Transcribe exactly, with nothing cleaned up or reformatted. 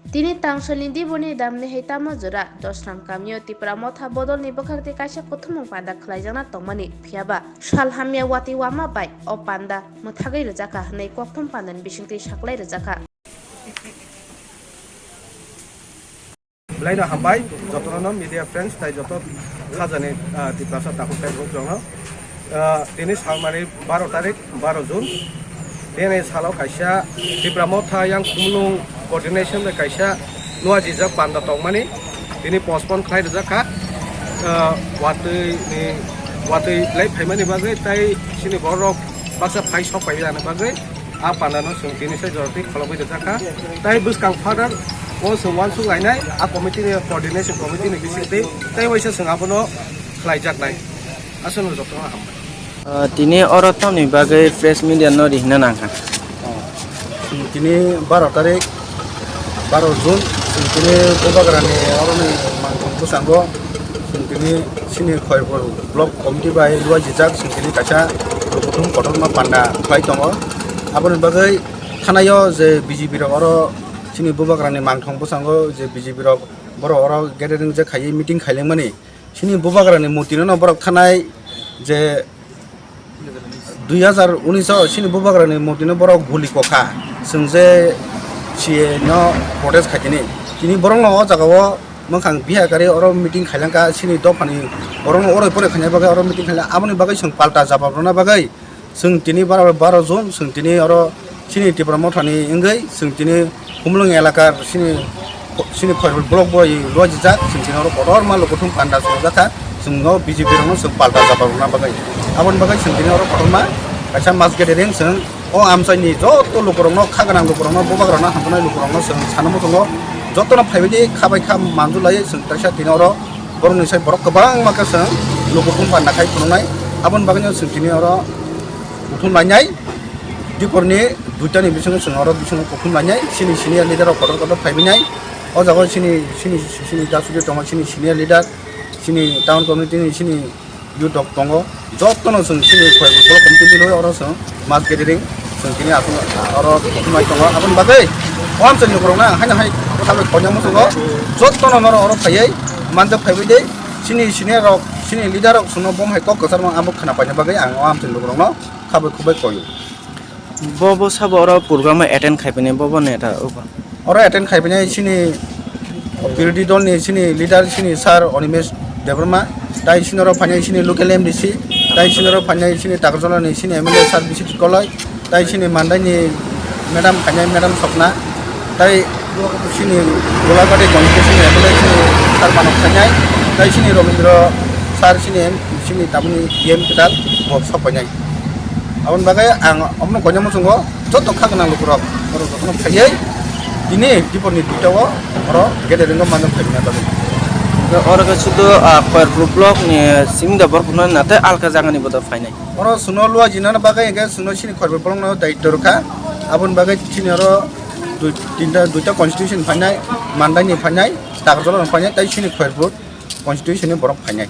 Tini tangsolni diboni damni hai tamo jora Dosram kamio Tipra Motha bodolni bwkhaktwi kaisa kuthumung panda khwlaijakna tongmani, phiyaba sal hamya watwi wama bai o panda mwthagwi rwjakha hwnwi kokthum pandani bisingtwi saklai rwjakha. Belai no hambai jotono no media friends tai joto khajani, ah, Tiprasa takhuk tai brouh rokno. Ah, tini salmani baro tarik, baro June. Tini salo kaisa Tipra Motha yang Khumulwng coordination bai kaisa nuajijak panda tongmani tini postpone khlai rijak kha. Ah, watwi ni, watwi belai phaimani bagwi tai chini borok baksa phai sok pai rani bagwi. A pandano chwng tini se joroti kholobwi rijak kha. Tai bwskang further o chwng uansuk lainai a committee ni coordination committee ni bisingtwi tai waisa chwng abono khlaijaknai. Aswkno jotono hambai. Ah, tini oro tamni bagwi press media no rihna nangkha. Chwng tini baro tarik, baro June, chwng tini Bubagrani oroni mangkhor bwskango chwng tini chini Khairpur block committee bai luaijijak chwng tini kaisa kuthum kotorma panda khlai tongo. Aboni bagwi thanaio je B J P rok oro chini Bubagrani mangthong bwskango je B J P rok borok oro gathering je khaiwi meeting khailengmani. Chini Bubagrani murtino no borok thanai je dui hazar unis o chini Bubagrani murtino borok guli kokha. Chwng je C A no protest khaitini. Tini borokno o jagao mwkhang biha kari oro meeting khailangkha chini dophani borokno oroi poroi khaina bagwi oro meeting khailangkha. Aboni bagwi chwng palta jabab rwna bagwi chwng tini baro, baro June chwng tini oro chini Tipra Mothani wngwi chwng tini Khumulwng elakar chini, chini Khairpur block bai luaijijak, chwng tini oro kotorma lukuthum panda chwngjakha, chwng o B J P rokno chwng palta jabab rwna bagwi. Aboni bagwi chwng tini oro kotorma kaisa mass gathering chwng o amchaini joto lukurokno, kha gwnang lukurokno, bubagrano, hamjaknai lukurokno chwng sana muchungo jotono phaibaidi kha bai kha manjulai chwng kaisa tini oro borokni sai borok kwbangma khe chwng lukuthum panda khai phunuknai. Aboni bagwino chwng tini oro kuthum lainai. Diporni duitani bisingo chwng oro bisingo kuthum lainai, chini senior leader rok kotor kotor phaibinai. O jaga chini, chini, chini Dasuki tongo, chini senior leader, chini town committee ni chini youth rok tongo. Jotono chwng chini Khairpur block committee ni oro chwng mass gathering chwng tini aswk oro kuthum lai tongo. Aboni bagwi o amchaini borokno haino hai kothai konya muchungo jotono norok oro phaiwi manjak phaiwi de chini senior rok, chini leader rok chwngno bom hai kok kwchar mang abo khwna paina bagwi ang o amchaini borokno khabai khubai koyo. Bo, bo sabo oro program attend khai phainai, bo, bo neta, obo. Oro attend khai phainai chini birodhi dol ni chini leader chini sir Animesh Debbarma, tai chini oro phainai chini local M D C, tai chini oro phainai chini Takarjala ni chini M L A sir Biswajit Koloi, tai chini Mandai ni madam phainai madam Swapna, tai chini Golaghati constituency ni M L A chini sir Manok phainai, tai chini Robindra sir chini M, chini tamni D M kwtal bo sok phainai. Aboni bagwi ang omono koina muchungo joto kha gwnang lukurok borok jotono phaiwi tini diporni duita o oro gathering o manjak phaina bagwi. Oro khe sudu, ah, Khairpur block ni simi da borok phano na tei alka jaga ni bodo phainai. Oro chwngno luaijinani bagwi hwnkhe chwngno chini Khairpur block no daityo rwkha. Aboni bagwi chini oro dui, tinta, duita constitution phainai, Mandai ni phainai, Takarjala ni phainai tei chini Khairpur constitution ni borok phainai.